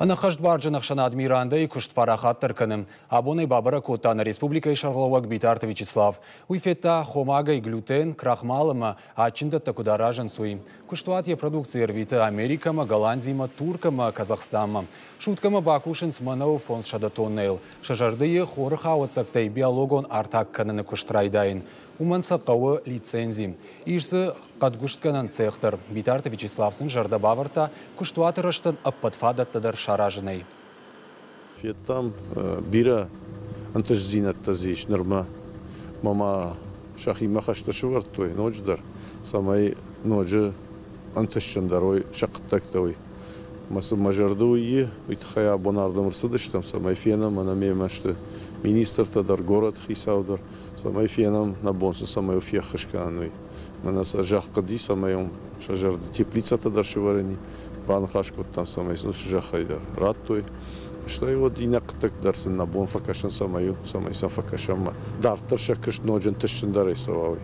Ӕнӕххӕстбарджын ӕхсӕнад Мирандӕйы куыст парахатдӕр кӕны. Абон ӕй бабӕрӕг кодта нӕ республикӕйы сӕргълӕууӕг Битарты Вячеслав. Уый федта, хомагӕй глютен, крахмал ӕмӕ адджын дӕттӕ куыд аразынц, уый. Куыстуат йӕ продукци ӕрвиты Америкӕмӕ, Голландимӕ, Турк ӕмӕ Казахстанмӕ. Суткӕмӕ бакусынц мӕнӕуы 500 тоннӕйыл. Сӕ зӕрдыйы хоры хауӕццӕгтӕй биологон артаг кӕныны куыст райдайын. Уымӕн сӕ хъӕуы лицензи. Ис дзы хъӕдгуыстгӕнӕн цех дӕр. Битарты Вячеслав сын зӕрдӕ бавӕрдта, куыстуаты рӕзтӕн ӕппӕт фадӕттӕ дӕр саразынӕй. Федтам, бирӕ ӕнтыстдзинӕдтӕ дзы ис нырмӕ. Ӕмӕ ма сӕхимӕ хӕстӕ сӕвӕрдтой ноджыдӕр, цӕмӕй ноджы ӕнтыстджындӕр уой сӕ хъуыддӕгтӕ уый. Ӕмӕ сын мӕ зӕрды уый и, уый тыххӕй абон ардӕм ӕрцыдыстӕм, цӕмӕй фенӕм, мӕнӕ мемӕ сты министртӕ дӕр, горӕты хицау дӕр, цӕмӕй фенӕм, нӕ бон сын цӕмӕй у феххуыс кӕнын, уый. Мӕнӕ сӕ зӕхх хъуыди, цӕмӕй уым сӕ зӕрды теплицӕтӕ дӕр сӕвӕрын баныхас кодтам, цӕмӕй сын уыцы зӕххӕй дӕр радтой. Стӕй уӕд иннӕ хъуыддӕгты дӕр сын нӕ бон фӕкӕсын цӕмӕй у, цӕмӕй сӕм фӕкӕсӕм ӕмӕ дарддӕр сӕ куыст ноджы ӕнтыстджындӕрӕй цӕуа, уый.